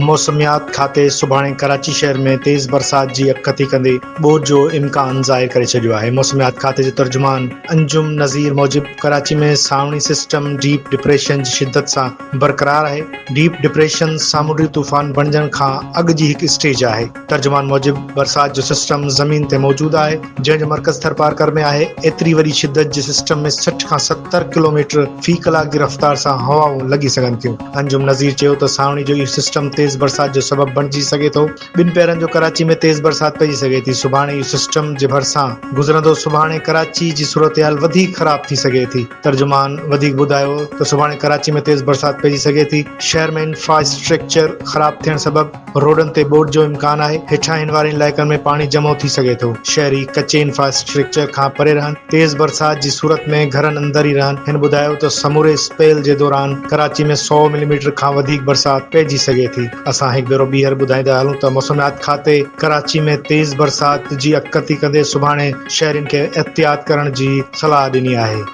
موسميات کاتي سڀاڻي ڪراچي شهر ۾ تيز برسات جي اڳڪٿي ڪندي ٻوڏ جو امڪان ظاهر ڪري ڇڏيو آهي. موسميات کاتي جي ترجمان انجم نذير موجب ڪراچي ۾ سانوڻي سسٽم ڊيپ ڊپريشن جي شدت سان برقرار آهي، ڊيپ ڊپريشن سامونڊي طوفان بڻجڻ کان اڳ جي هڪ اسٽيج آهي. ترجمان موجب برسات جو سسٽم زمين تي موجود آهي جنهن جو مرڪز ٿرپارڪر ۾ آهي، ايتري وڏي شدت جي سسٽم ۾ 60 کان 70 ڪلوميٽر في ڪلاڪ جي رفتار سان هوائون لڳي سگهن ٿيون. انجم نذير چيو ته سانوڻي جو اهو سسٽم تيز برسات جو سبب بڻجي سگهي ٿو، ٻن پهرن جو ڪراچي ۾ تيز برسات پئجي سگهي ٿي، سڀاڻي اهو سسٽم جي ڀرسان گذرندو، سڀاڻي ڪراچي جي صورتحال وڌيڪ خراب ٿي سگهي ٿي. ترجمان وڌيڪ ٻڌايو ته سڀاڻي ڪراچي ۾ تيز برسات پئجي سگهي ٿي، شهر ۾ انفراسٽرڪچر خراب ٿيڻ سبب روڊن تي ٻوڏ جو امڪان آهي، هيٺاهين وارن علائقن ۾ پاڻي جمع ٿي سگهي ٿو، شهري ڪچي انفراسٽرڪچر کان پري رهن، تيز برسات جي صورت ۾ گهرن اندر ئي رهن، هن ٻڌايو ته سموري اسپيل جي دوران ڪراچي ۾ سئو ملي ميٽر کان وڌيڪ برسات پئجي سگهي ٿي، اسان هڪ ڀيرو ٻيهر ٻڌائيندا هلون ته موسميات کاتي ڪراچي ۾ تيز برسات جي اڳڪٿي ڪندي سڀاڻي شهرين کي احتياط ڪرڻ جي صلاح ڏني آهي.